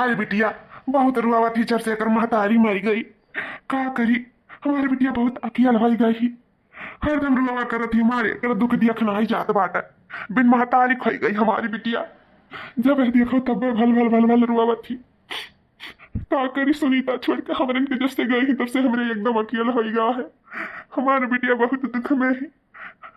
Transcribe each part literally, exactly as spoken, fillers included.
अरे बिटिया, बहुत रुआवत ही जब से एकर महतारी मर गई। का करी, हमार बिटिया बहुत अकियल होइ गई ही। हरदम रुआवा करत ही, हमारे एकर दुख देखना ही जात बाटे। बिन महतारी खोई गई हमारी बिटिया। जब देखो तब भल भल भल भल रुआवत ही। का करी, सुनीता छोड़ के हमरन के जब से गई ही तब से हमरे एकदम अकियल होइ गया है। हमार बिटिया बहुत दुख में है।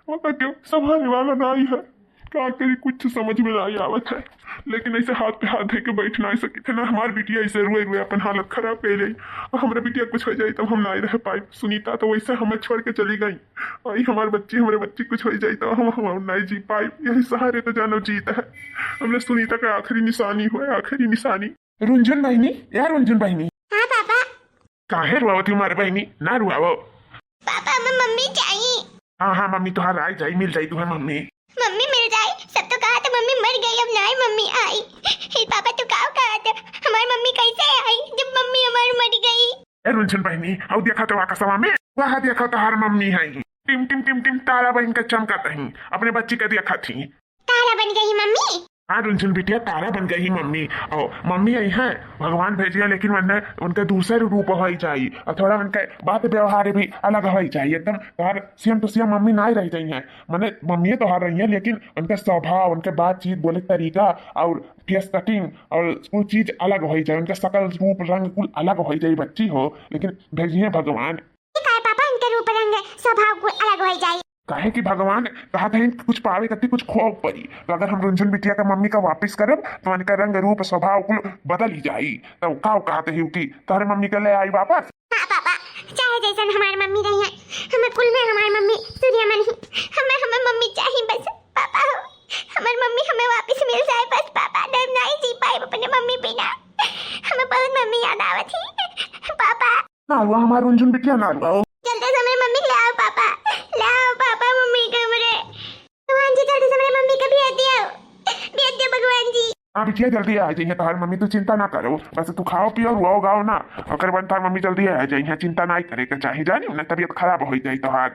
ओका केहू संभाले वाला नाई है। का करी, कुछ समझ में नाई आवत है। लेकिन ऐसे हाथ पे हाथ धे के बैठ नाई सकित है ना। हमार बिटिया ऐसे रुए रुए अपन हालत खराब कर जाई। और हमरे बिटिया कुछ होइ जाई तब हम नाई रह पाई। सुनीता तो वैसे हमें छोड़ के चली गई। आई हमार बच्ची, हमरे बच्ची कुछ होइ जाई तब हम, हम नाई जी पाई। यही सहारे तो जानव जीत है। हमरे सुनीता का आखिरी निशानी हुए, आखिरी निशानी। रुंझुन बहिनी, या रुंझुन बहिनी। हाँ पापा। काहे रुआवत ही हमारे बहिनी? ना रुआवो। पापा, हमें मम्मी चाहिए। हाँ, हाँ, मम्मी तोहार आई जाई, मिल जाई तुम्हें मम्मी। मम्मी मिल जाई, सब तो कहा था मम्मी मर गई, अब नाई मम्मी आई। हे पापा, तू का कहा था? हमारी मम्मी कैसे आई जब मम्मी हमारी मर गई? ए रुंझुन बहिनी, आओ देखा तो आकाशवा में, वहाँ देखा तोहार मम्मी है। टिम टिम टिम टिम तारा बहिन के चमकत ही, अपने बच्ची के देखत ही। तारा बन गई मम्मी? हाँ रुंझुन बिटिया, तारा बन गई मम्मी। और मम्मी आई है, भगवान भेजिया, लेकिन वरना उनका दूसर रूप होइ जाई और थोड़ा उनका बात व्यवहार भी अलग होइ जाई, एकदम तोहार same to same मम्मी नाई रह जाई है। मने मम्मी तोहार रही है, लेकिन उनका स्वभाव, उनके बातचीत, बोले तरीका और face cutting और वो चीज अलग होइ जाई, उनका शकल रूप रंग कुल अलग होइ जाई बच्ची हो, लेकिन भेजिए भगवान। ये काहे पापा, इनके रूप रंग स्वभाव कुल अलग होइ जाई? काहे कि भगवान कहत हैं कि कुछ पावे खातिर कुछ खोवे परी। तो अगर हम रुंझुन बिटिया का मम्मी का वापिस करब, तो उनका रंग रूप स्वभाव कुल बदल ही जाई। तो का कहत ही कि तोहरे मम्मी के ले आई वापस? हाँ पापा, चाहे जैसन हमार मम्मी रही है, हमें कुल में हमार मम्मी सूर्यमन ही, हमें, हमें मम्मी चाहिए बस पापा हो, हमार मम्मी हमें वापस मिल जाए बस पापा, डर नहीं जी पाए अपने मम्मी बिना, हमें बहुत मम्मी याद आवत ही पापा। ना रुआ हमार रुंझुन बिटिया, ना रुआ। जल्दी से मेरे मम्मी के ले आओ पापा, ले आओ पापा मम्मी के मेरे। भगवान जी जल्दी से मेरे मम्मी के भेज दियो, भेज दियो भगवान जी। हाँ बिटिया, जल्दी आ जाइए तोहार मम्मी, तू चिंता ना करो, बस तू खाओ पियो, रुआओ गाओ ना, ओकर बाद तोहार मम्मी जल्दी आ जाइए, चिंता ना करे के चाही, जानी ना तबीयत खराब हो जाई तोहार।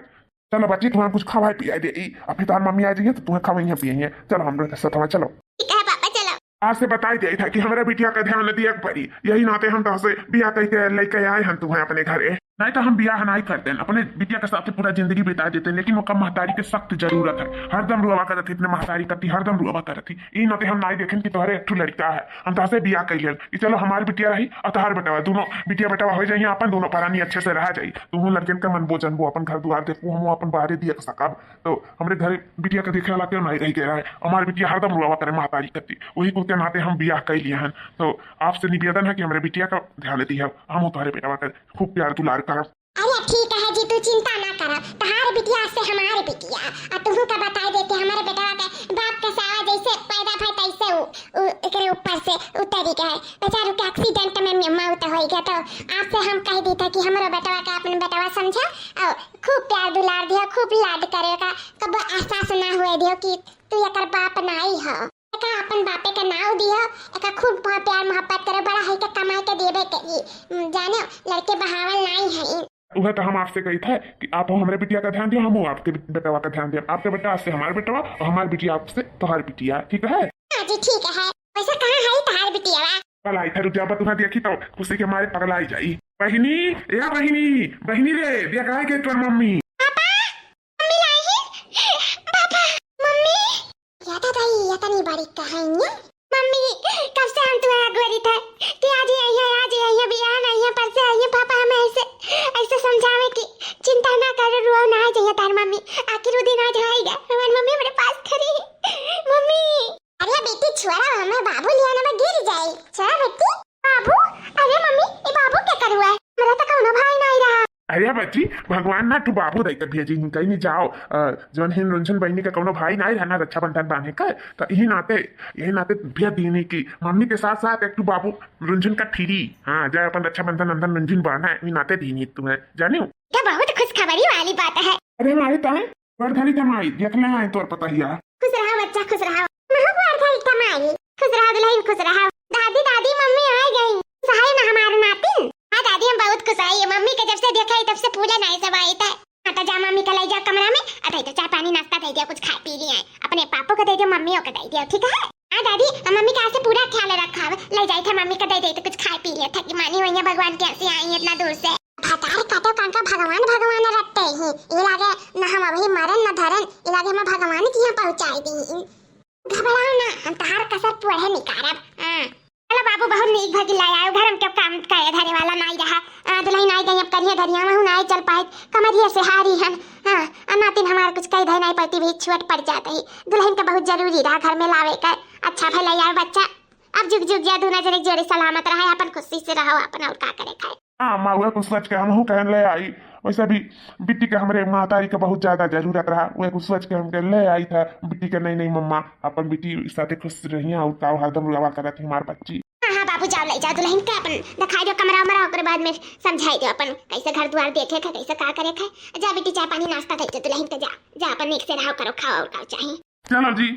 चलो बच्ची, तुम्हें कुछ खवाए पियाए दे, अभी तोहार मम्मी आ जाइए तो तुम्हें खवाइए पियाइए। चलो हमरे साथ में चलो। ठीक है पापा, चलो। आज से बताई दिया था कि हमरा बिटिया का ध्यान दिया के पड़ी, यही नाते हम तोहसे बियाह कई के लेके आए हैं तुम्हें अपने घरे। नहीं तो हम बियाह नहीं करते, अपने बिटिया के साथ पूरा जिंदगी बिता देते, लेकिन ओकर महतारी के सख्त जरूरत है। हरदम रुआवा करत ही अपने महतारी कती, हरदम रुआवा करत ही। ई नाते हम नहीं देखें कि तोहरे एक ठो लड़का है, हम तोहसे बियाह कई लेब। ई चलो हमार बिटिया रही और तोहार बेटवा, दोनों बिटिया बेटवा हो जाइए, अपन दोनों परानी अच्छे से रहा जाई। तुहू लड़कन का मनबो जनबो, अपन घर दुआर देखबो, हमहू अपन बाहरे दिया सकब। तो हमरे घरे बिटिया के देखे वाला क्यों नहीं रह गया है? हमार बिटिया हरदम रुआवा करे महतारी कती, वही कुल के नाते हम बियाह कई लिए हैं। तो आपसे निवेदन है कि हमरे बिटिया का ध्यान दिया, हम तोहरे बेटवा का खूब प्यार दुलार करब। अरे ठीक है जी, तू चिंता ना कर, तोहार बिटिया से हमार बिटिया, आ तुहू का बताई देते हमारे बेटवा के बाप के सावा जैसे पैदा भय तैसे उ, उ, एकरे ऊपर से उतरी गए, बेचारू के accident में मौत हो गया। तो आपसे हम कह दी था कि हमरो बेटवा के अपन बेटवा समझा और खूब प्यार दुलार दियो, खूब लाड करे का, कब एहसास ना हुए दियो कि तू एकर बाप नाई हो। एका अपन बापे का नाव दियो, एका खूब प्यार मोहब्बत करे, बड़ा है के कमाई के देवे के ई, उम, जाने लड़के बहावल नाई है। उहे तो हम आपसे कही था कि आप हमरे बिटिया का ध्यान दियो, हम आपके बेटवा का ध्यान दियो। आपके बेटा से हमार बेटवा और हमार बिटिया आपसे तोहार बिटिया, ठीक है? हाँ जी, ठीक है। वैसे कहाँ है तोहार बिटिया? कल आई था, रुक जा, तुम्हें देखी तो खुशी के मारे पगलाई जाई। बहिनी, ए बहिनी, बहिनी रे, देख आए के तोर मम्मी। पापा, मम्मी लाई है। पापा, मम्मी। या दादा, ये तनी बड़ी कहानी है। मम्मी, कब से हम तुम्हें अगोरी था कि आज ही आई है, आज ही आई है, बिहान आई है, परसे आई है। पापा हमें ऐसे, ऐसे समझावे कि चिंता ना करो, रुआ ना, आ जाइए तार मम्मी। आखिर वो दिन आज आएगा, हमारी मम्मी मेरे पास खड़ी है। मम्मी। अरे बेटी, छोड़ा, हमें बाबू लिया ना, गिर जाए। छोड़ा बेटी। बाबू? अरे मम्मी, ये बाबू के करुआ है? मेरा तो कौनो भाई नहीं रहा। अरे बच्ची, भगवान ना तू बाबू दे के भेजी ही, कहीं नहीं जाओ। अ, जौन हिन रुंझुन बहिनी के कौनो भाई नहीं रहा ना रक्षाबंधन बांधे का, तो यही नाते, यही नाते भेज दीनी कि मम्मी के साथ साथ एक तू बाबू रुंझुन का फ्री। हाँ, जाए अपन रक्षाबंधन अंधन रुंझुन बांधा है, यही नाते दीनी तुम्हें, जानियो। तो बहुत खुशखबरी वाली बात है। अरे माई ताई, तोर धरी जमाई, देख ले आई तोर पतहिया। खुश रहा बच्चा, खुश रहा। महू तोर धरी जमाई, खुश रहा दुल्हन, खुश रहा। दादी, दादी, मम्मी आ गई। खुश है ना हमार नातिन? हाँ दादी, हम बहुत खुश है। ये मम्मी के जब से देखा है, तब से फूले नहीं समाई थे। हाँ, तो जा मम्मी के ले जा कमरा में, आ दे दो चाय पानी नाश्ता दे दियो, कुछ खा पी लिए। अपने पापो को दे दियो, मम्मियों को दे दियो, ठीक है? हाँ दादी, आ मम्मी का से पूरा ख्याल रखा, ले जाई था मम्मी का दे दे तो कुछ खाए पी ले था कि मानी हुई है भगवान के यहाँ से आई इतना दूर से। भतार काटो कान का भगवान भगवान रटते ही, ये लागे ना हम अभी मरन ना धरन, ये लागे हम भगवान के यहाँ पहुँचाई दी। घबराओ ना, हम तहार कसर पूरे निकारब। हाँ। चलो बाबू, बहुत नीक भगिल लाए आयो घर, हम क्यों काम करे धरे वाला नाई रहा। आ, दुल्हन आई गई, अब करिए धरिया, वहू नाई चल पाए, कमरिया से हारी हन। हाँ, आ नातिन हमार कुछ कह धे नाई पड़ती भी छुअट पड़ जात ही। दुल्हन का बहुत जरूरी रहा घर में लावे का। अच्छा भला यार बच्चा, अब जुग जुग या दूना जने जोड़ी सलामत रहा, अपन खुशी से रहो, अपन और का करे खाए। हाँ, अम्मा, उहे कुछ सोच के हमहू कहन ले आई। वैसे भी बिट्टी के हमरे महतारी के बहुत ज्यादा जरूरत रहा, उहे कुछ सोच के हम कहन ले आई था बिट्टी के। नहीं, नहीं मम्मा, अपन बिट्टी साथे खुश रहिया और का हरदम रुआवा करत ही हमार बच्ची। हाँ, हाँ बाबू, जाओ ले जाओ दुल्हन के, अपन दिखाई दो कमरा उमरा, ओकरे बाद में समझाई दो अपन कैसे घर द्वार देखे के, कैसे का करे के। जा बिट्टी, चाय पानी नाश्ता दे दो दुल्हन के, जा, जा अपन नीक से रहो करो, खाओ और का चाही। चलो जी।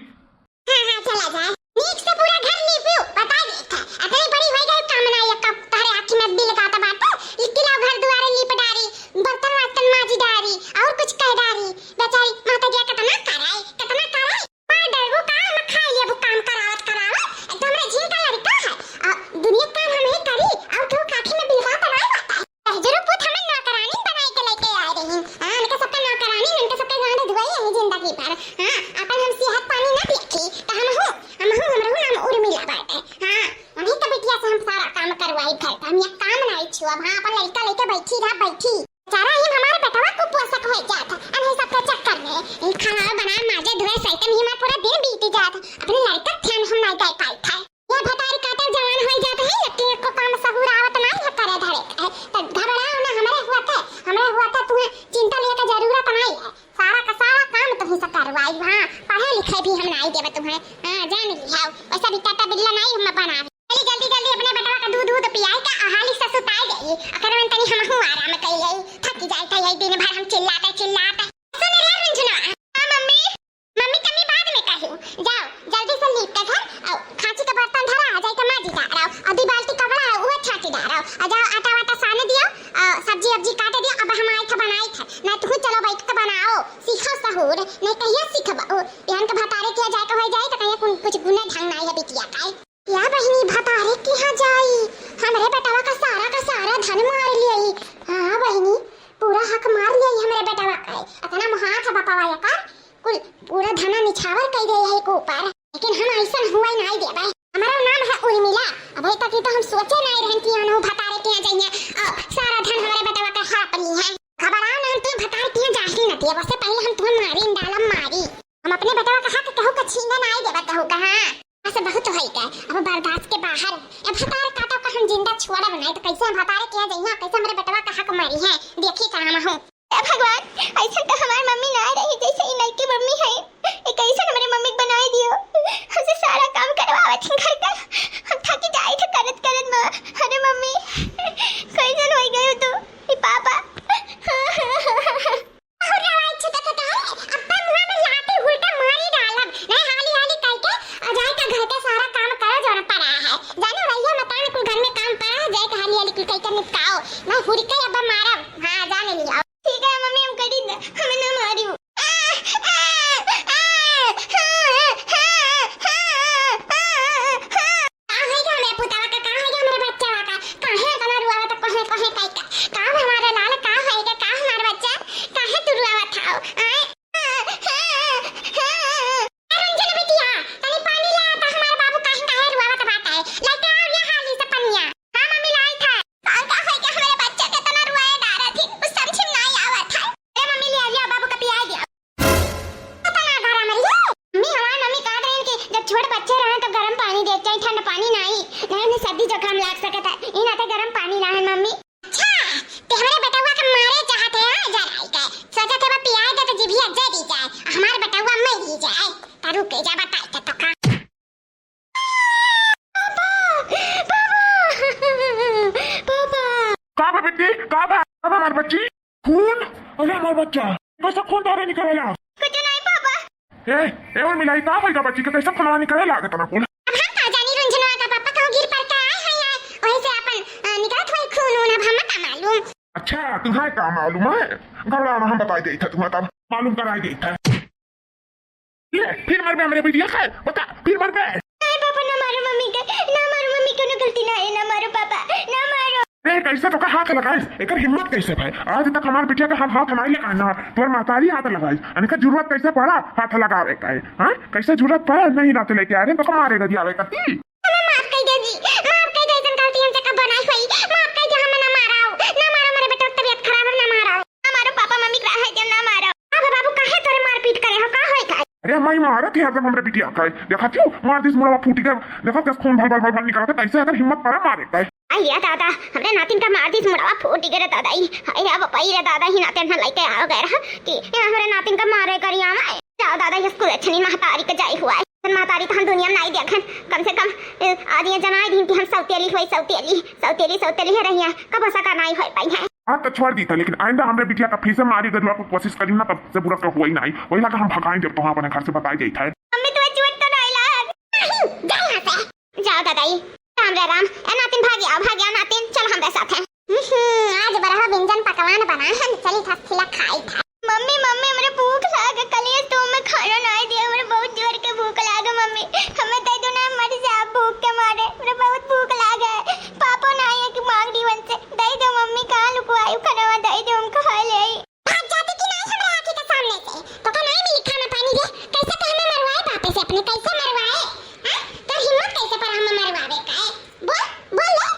हाँ, हाँ, चला जाए। नीक से पूरा घर लीपियो, बता देत है। अतनी बड़ी होई गई, काम ना ये कब तहरे आँखी में बिल गाता बाटे। लिखी लाओ घर दुआरे लीप डारी, बर्तन वास्तन माजी डारी, और कुछ कह डारी। बेचारी माता जी कितना कराए, कितना कराए। मार डरबो का, हम खाए लेबो काम करावत करावत। एक तो हमरे झील का लड़का है, आ दुनिया काम हम ही करी, और केहू के आँखी में बिल गाता ना बाटे। जरूर पूत हमें नौकरानी बनाई के लेके आए रही। हाँ, उनके सबके नौकरानी, उनके सबके गांड धुआई यही जिंदगी भर। हाँ, अपन हम सेहत पानी ना देखी, तो हम हो, हम हो, हमरो नाम उर्मिला बाटे। हाँ, उन्हीं के बिटिया से हम सारा काम करवाई घर का। हम ये काम नहीं छुआ। हाँ, अपन लड़का लेके बैठी रहा, बैठी। बेचारा ही हमारे बेटवा को पोषक हो जात है, अनही सबके चक्कर में। ये खाना बनाए, माजे धोए, सैतन ही हमारा पूरा दिन बीत जात है। अपने लड़का ध्यान हम नहीं दे पाई था। ये भतारी काटे जवान होई जात है, लेकिन एको काम सहूर आवत नाई है करे धरे के। तो घबराओ ना, हमरे हुआ थे, हमरे हुआ थे, तुम्हें चिंता लेके जरूरत नाई है। सारा का सारा काम तुम्हें से करवाई। हाँ, पढ़े लिखे भी हम नाई देवे तुम्हें। हाँ, जान ली है, वैसा भी टाटा बिल्ला नाई हम बनावे। चली जल्दी जल्दी अपने बेटवा का दूध दूध पियाई का अहाली से सुताई दे। अकर में तनी हमहू आराम कई ले, थकी जाई था यही दिन भर हम चिल्लाते चिल्लाते। सुन रे रुझुनवा। हाँ मम्मी। मम्मी, तनी बाद में कहू। जाओ, जल्दी से लीप के घर, अउ खांची के बर्तन धरा, आ जाई के माजी डारो। अउ दुई बाल्टी कपड़ा है, उहे छांटी डारो। आ जाओ, आटा वाटा सान दियो, अउ सब्जी वब्जी काट दियो। अब हम आई थे बनाई थे। ना तू चलो बैठ के बनाओ, सीखो सहूर। नहीं कहिए सीखबो। एहन के भतारे किया जाए के हो जाए, तो कहिए कुन-, कुछ गुने ढंग ना है बिटिया का। या बहिनी, भतारे किहाँ जाई? हमरे बेटवा का सारा का सारा धन मार लियाई। हाँ बहिनी, पूरा हक मार लियाई हमरे बेटवा का। इतना महान था बपवा एकर, कुल पूरा धना निछावर कई दे है के ऊपर। लेकिन हम ऐसन हुआ नाई देबे। हमारा नाम है उर्मिला। अबे तक तो हम सोचे नाई रहन कि अनहु भतारे किहाँ जाइए और सारा धन हमरे बेटवा का हड़प ली है। घबराओ ना, हम तुम्हें भतारे किहाँ जाही न दिए, बसे पहले हम तुम्हें मारी डालम मारी। हम अपने बेटवा का हक कहू का छीने नाई देबे कहू का, हाँ। बस बहुत होई गए, अब बर्दाश्त के बाहर। अब भतार काटो का हम जिंदा छोड़ब नहीं, तो कैसे हम भतारे किहाँ जइहाँ, कैसे हमरे बेटवा का हक मरी है, देखी का हम हूँ। ए भगवान, ऐसा तो हमार मम्मी ना रही, जैसे ई नई के मम्मी है। ये कैसे हमरे मम्मी के बनाए दियो, हमसे सारा काम करवावत है घर का। हम थकी जाए थे करत करत माँ। अरे मम्मी, कैसन हो गए तू? ई पापा। अरे आवाज छटक के है, अब्बा मुंह में लाठी उल्टा मारी डालब। नहीं हाली हाली कह के आ जाए तो घर के सारा काम करो जो पड़ा है। जानो भैया मकान कुल घर में काम पड़ा है, जाए तो हाली हाली कुल कह के निपटाओ। नहीं हुरके अब्बा मारब। हाँ जाने लिया। ठीक है मम्मी, हम करी ना, हमें ना मारियो। का है का हमरे पुतवा का, का है का हमरे बच्चवा का? काहे इतना रुआवत, काहे, काहे, काहे का? का हमारे लाल, का है का, का हमार बच्चा? काहे तू रुआवत हाव? आए? ए रंजन बिटिया, तनी पानी ला, त हमार बाबू काहे, काहे रुआवत बाटे। लेके आओ ये हाली से पनिया। हाँ मम्मी, लाई था। का, का है का हमरे बच्चा के इतना रुआए डारत ही? कुछ समझ में नहीं आवत है। ए मम्मी, ले आ, ले आ, बाबू का पियाई दिया। पता ना गरम है ये। मम्मी, हमार मम्मी कहत रही कि जब छोट बच्चे रहे तब गरम पानी देख जाए, ठंड पानी नहीं, नहीं, नहीं, सर्दी जुकाम लाग सकता है, ई नाते गरम पानी लाहन मम्मी। अच्छा, ते हमरे बेटवा के मारे चाहत है, हाँ, जराई के। सोचत है बा पियाए दे तो जिभिया जरी जाए, हमार बेटवा मरी जाए। त रुके जा, बताई के तो का। पापा, पापा, पापा। का बा बेटी, का बा? का बा हमार बच्ची? खून? अरे हमार बच्चा, कैसे खून तोहरे निकलेला? कुछ नहीं पापा। ए, ए उर्मिला, ई का भइल बा बच्ची के, कैसे खूनवा निकले लागत ना खून? अब हम का जानी रुंझनवा का पापा कहूँ गिर पड़ के आए हैं यहाँ, वही से अपन, अ, निकलत हुई खून वून, अब हमें का मालूम। अच्छा, तुम्हें का मालूम है? घबराओ ना, हम बताई देत है तुम्हें, तब मालूम कराई देत है। ले, फिर मरबे हमरे बिटिया के, बता, फिर मरबे। नहीं पापा, गलती नहीं, ना मारो पापा, ना मारो। अरे, कैसे तोका हाथ लगाइस? एकर हिम्मत कैसे भय? आज तक हमार बिटिया के हम हाथ नहीं लगाए ना, तोर महतारी हाथ लगाइस। अनिका जरूरत कैसे पड़ा हाथ लगावे का है? हाँ, कैसे जरूरत पड़ा नहीं नाते लेके आ रहे, तोका मारे गदी आवे करती। हमें माफ कर दे जी, माफ कर दे, ऐसन गलती हमसे कब नहीं हुई, माफ कर दे, हमें ना माराओ, ना मारो, मेरे बेटा की तबीयत खराब है, ना माराओ। हमारो पापा मम्मी का है जब ना मारो। अबे बाबू, काहे तोरे मारपीट करे हो, का होए का? अरे माई, मारत है हरदम हमरे बिटिया का। देखा क्यों मार दिस मुड़वा फूटी गए, देखा कैसे खून भल भल भल भल निकलत है, कैसे अगर हिम्मत पड़ा मारे का। अइया दादा, हमरे नातिन का मार दिस मुड़वा फूटी गए रे दादा, ई, अइया बापा, ई रे दादा, ही नातिन ना लेके आओ गए रहा कि ये हमरे नातिन का मारे करिया में। जाओ दादा, ये स्कूल अच्छे नहीं महतारी का जाए हुआ है। महतारी तो हम दुनिया में नहीं देखन, कम से कम, ए, आज ये जनाई दिन कि हम सौतेली हुई, सौतेली, सौतेली, सौतेली है रही है, कब ऐसा का नहीं होए पाई है। हाँ, तो छोड़ दी था, लेकिन आइंदा हमरे बिटिया का फिर से मारी गजवा को कोशिश करी ना, तब से बुरा का हुआ ही नहीं। वही लगा हम भगाई देब, तो हाँ, अपने घर से बताई जाई था। मम्मी, तुम्हें चोट तो नहीं लाग? नहीं, जा यहाँ से। जाओ दादाई, राम रे राम। ए नातिन, भाग आओ, भाग आओ नातिन, चल हमरे साथ है। हम्म, आज बरहा व्यंजन पकवान बनाए हैं, चली था खिला खाई था। मम्मी, मम्मी, हमरे भूख लाग, कलिया तो मैं खाना नहीं दिया, हमरे बहुत जोर के भूख लाग मम्मी, हमें दे दो ना, मर जा भूख के मारे, हमरे बहुत भूख लाग है। पापो नहीं है कि मांग दी उनसे, दे दो मम्मी, कहाँ लुकवाई खाना, दे दो, हम खा ले। भाग जाती कि नहीं हमरे आँखी के सामने से? तोका नहीं मिली खाना पानी रे। कैसे ते हमें मरवाए बापे से अपने, कैसे मरवाए? हाँ? तोर हिम्मत कैसे पर हमें मरवावे का है? बोल, बोल ले।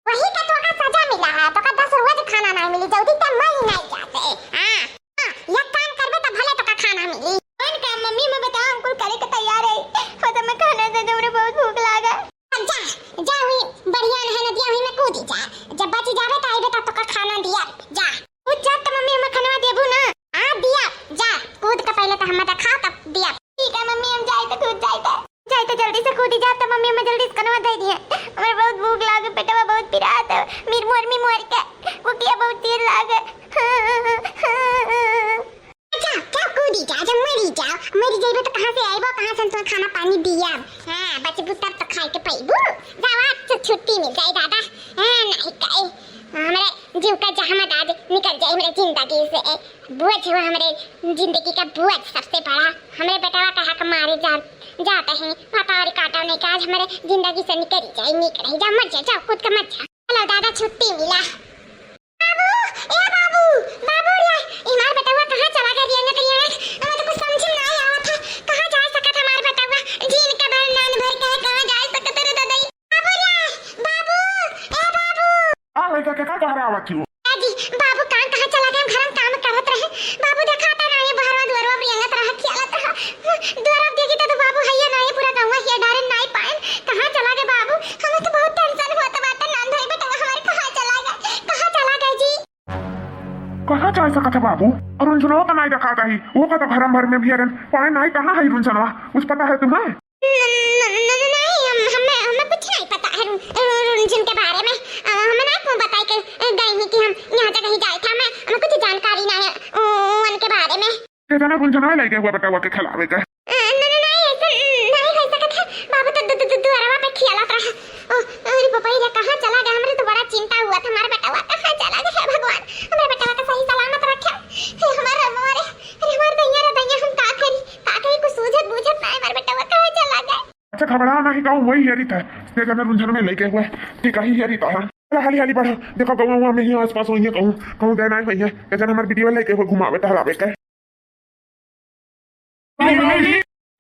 वही का तोका सजा मिला है, तोका दस रोज खाना नहीं मिली, जल्दी ते मर ही नहीं जाते। हाँ, हाँ, एक काम करबे तो भले तोका खाना मिली। कौन काम मम्मी, मैं बताओ, हम कुल करे के तैयार है। हो तो मैं खाना दे दो, हमरे बहुत भूख लागा। जा, जा, वही बढ़िया है नदिया, वही में कूदी जा। जब बच जावे तो आइबे तो तोका खाना दिया। जा। कूद जा त मम्मी, हमें खनवा देबू ना? आ दिया, जा, कूद के पहले तो हमें देखा, तब दिया। ठीक है मम्मी, हम जाए तो कूद जाए तो। जाए तो जल्दी से कूदी जा त मम्मी, हमें जल्दी से खनवा दे दिए। हमें बहुत भूख लागे, पेटवा बहुत पिरात है। मीर मोर, मी मोर के, भूखिया बहुत तेज लागे। अच्छा, क्या कूदी जा, जब मरी जा, मरी जाइबे तो कहाँ से आइबो, कहाँ से हम तुम्हें खाना पानी दिया? हाँ, बचबू तब तो खाए के पाइबू। जावा, तो छुट्टी मिल जाए दादा। हाँ, नहीं कहे। हमरे जीव का जहमत आज निकल जाए हमरे जिंदगी से। बोझ हुआ हमरे जिंदगी का बोझ सबसे बड़ा। हमरे बेटवा का हक मारे जा, जाते हैं। पता और काटा नहीं का आज हमरे जिंदगी से निकल जाए, निकल जा, मर जा, जाओ कूद के मर जा। चलो दादा, छुट्टी मिला। बाबू, ए बाबू, बाबू रे, ए हमार बेटवा कहाँ चला गया रियंगत रियंगत? हमें तो कुछ समझ में नहीं आवत है। कहाँ जा सकत हमार बेटवा? जीन के भर नान भर के कहाँ जा सकत रे दादा? बाबू रे, बाबू, ए बाबू। हाँ लड़का के का कह रहा आवत हो? दादी, बाबू कहाँ, कहाँ चला गया? हम घर में काम करत रहे। बाबू देखा था ना, ये बहरवा दुआरवा रियंगत रहा, खेलत रहा। दुआरा देखी तो, तो बाबू हैया ना, ये पूरा गाँव हिया डारे नहीं पाए। कहाँ चला गया बाबू? हमें तो बहुत टेंशन होत बाटे, नान भाई बेटवा हमारे कहाँ चला गया? कहाँ चला गया जी? कहाँ जा सकत है बाबू? और रुंझनवा का नाई रखा था ही, वो का तो भरम भर में भी हरन पाए नाई, कहाँ है रुंझनवा? कुछ पता है तुम्हें? न-, न-, न-, न-, नहीं, हम, हमें, हमें कुछ नहीं पता है रुन-, रुन-, रुंझन के बारे में। अ, हमें ना क्यों बताई के, अ, गई ही कि हम यहाँ जगह ही जाए थे, हमें, हमें कुछ जानकारी नहीं है, उ-, उनके बारे में। के जाने रुंझनवा लइके हुआ बेटवा के खिलावे का। अ, न-, न-, नहीं, ऐसा न-, नहीं हो सकत है। बाबू तो दु-, दु-, दु-, दुआरवा पे खियालत रहा। ओ, अरे बाबा, ये कहाँ चला गया? हमरे तो बड़ा चिंता हुआ था, हमारा बेटवा कहाँ चला गया? हे भगवान, हमरे बेटवा का सही सलामत रखे। हे हमारा, हमारे, अरे हमारे दैया रे दैया, हम का करी? का करी? कुछ सूझत बूझत ना है, हमारे बेटवा कहाँ चला गया? अच्छा, घबरा नहीं, कहूँ वही हेरी था। के जाने रुंझनवा लइके हुआ, ठीक है, हेरी था। चला, हाली हाली बढ़ो, देखो गौवा में ही आसपास वही है, कहूँ, कहूँ गए ना वही है। के जाने हमार बिटिया लइके हुआ घुमावे टहलावे का।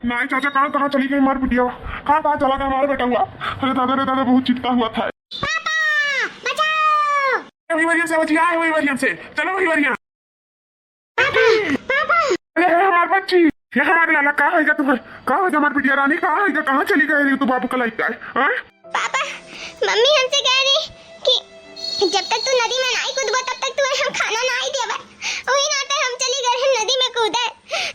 नहीं चाचा, कहाँ, कहाँ चली गई हमार बिटिया? कहाँ, कहाँ चला गया हमारा बेटा हुआ? अरे दादा रे दादा, बहुत चिंता हुआ था। पापा, बचाओ। वही वरियन से बचिया है, वही वरियन से। चलो वही वरियन। पापा, पापा। अरे है हमार बच्ची, ये हमारे लाला, का होइगा तुम्हें? का होइगा हमार बिटिया रानी? का होइगा? कहाँ चली गई रही तू बाबू का लइका है? हाँ? पापा, मम्मी हमसे कह रही कि जब तक तू नदी में नाई कूदबो, तब तक तुहे हम खाना नाई देबे। वही नाते हम चली गए रहन नदी में कूदे।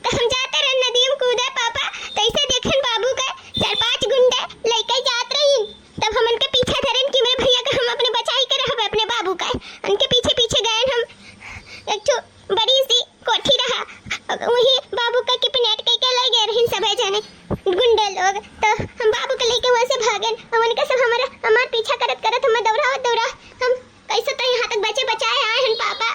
तो हम जाते रहन नदी में कूदे पापा, तैसे देखन बाबू के चार पांच गुंडे लइके जात रही। तब हम उनके पीछे धरन कि मेरे भैया के हम अपने बचाई के रहबे, अपने बाबू के। उनके पीछे पीछे गए हम। एक ठो बड़ी सी कोठी रहा, वही बाबू का किडनैप करके ले गए रहिन सभे जने गुंडे लोग। तो हम बाबू के लेके वहाँ से भागन, और उनके सब हमारा, हमार पीछा करत करत हमें दौड़ा दौड़ा हम कैसे तो यहाँ तक बचे बचाए आए हैं पापा।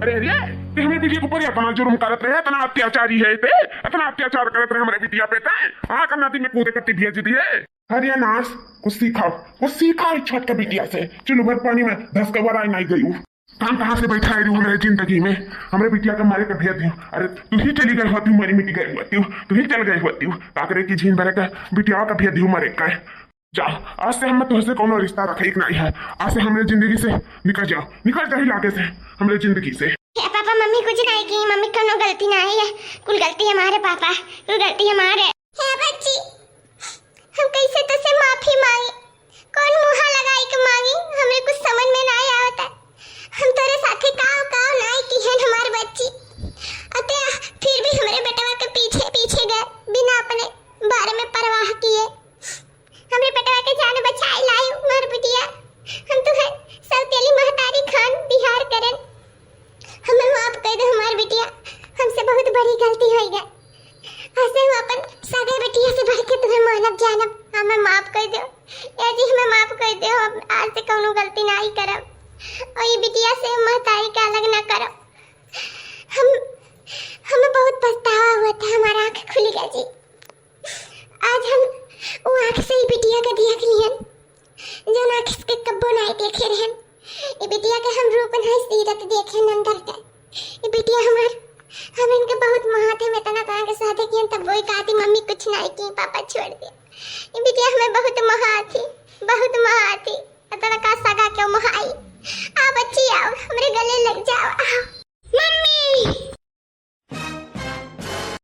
अरे, अरे, ते हमरे बिटिया के ऊपर इतना जुर्म करत रहे, इतना अत्याचारी है ते, इतना अत्याचार करत रहे हमरे बिटिया पे ते, हाँ, कन्ना दी में कूदे कत्ती भेज दिए। अरे नास, कुछ सीखा, कुछ सीखा इस छोटका बिटिया से। चुल्लू भर पानी में धस के वराई नाई गई। कहाँ, कहाँ से बैठा है रू हमरे जिंदगी में? हमरे बिटिया के मारे के भेज दियो। अरे, तू ही चली गई होती, मरी मिटी गई होती, तू ही चल गई होती। काकरे की झीन भरे के बिटिया का भेज दियो मरे का। जाओ, आज से हम तुहसे कोनो रिश्ता रखे के नहीं है। आज से हमरे जिंदगी से निकल जाओ, निकल जाओ लागे से, हमरे जिंदगी से। हे पापा, मम्मी कुछ नहीं की, मम्मी कोनो गलती नहीं है, कुल गलती हमारे पापा, कुल गलती हमारे। हे बच्ची, हम कैसे तुझसे माफी मांगे, कौन मुहा लगाई के मांगे, हमरे कुछ समझ में नहीं आवता। हम तोरे साथे काव काव नहीं की है हमार बच्ची, अते फिर भी हमरे बेटवा के पीछे पीछे गए बिना अपने बारे में परवाह किए। हमरे बेटवा के जान बचाए लाए हमार बिटिया। हम तुहे सौतेली महतारी खान बिहार करन। हमें माफ कर दो हमार बिटिया, हमसे बहुत बड़ी गलती हो गई। ऐसे हम अपन सगे बिटिया से बढ़ के तुम्हें मानब जानब, हमें माफ कर दो। या जी, हमें माफ कर दो, हम आज से कौनो गलती नहीं करब। और ये बिटिया से महतारी के अलग ना करब। हम, हमें बहुत पछतावा हुआ था, हमारा आँख खुल गया जी। आज हम वो आँख से ही बिटिया के देख लिहन, जौन आँख से कब्बो नाई देखे रहन। ई बिटिया के हम रूप नाई सीरत देखे नंदर के। ई बिटिया हमार, हम इनके बहुत महात है, मैं इतना कहाँ के शादी किहन, तब वही कहती, "मम्मी कुछ नाई की, पापा छोड़ दे।" ई बिटिया हमें बहुत महात ही, बहुत महात ही। इतना का सगा क्यों महाई? आ बच्ची आओ, हमरे गले लग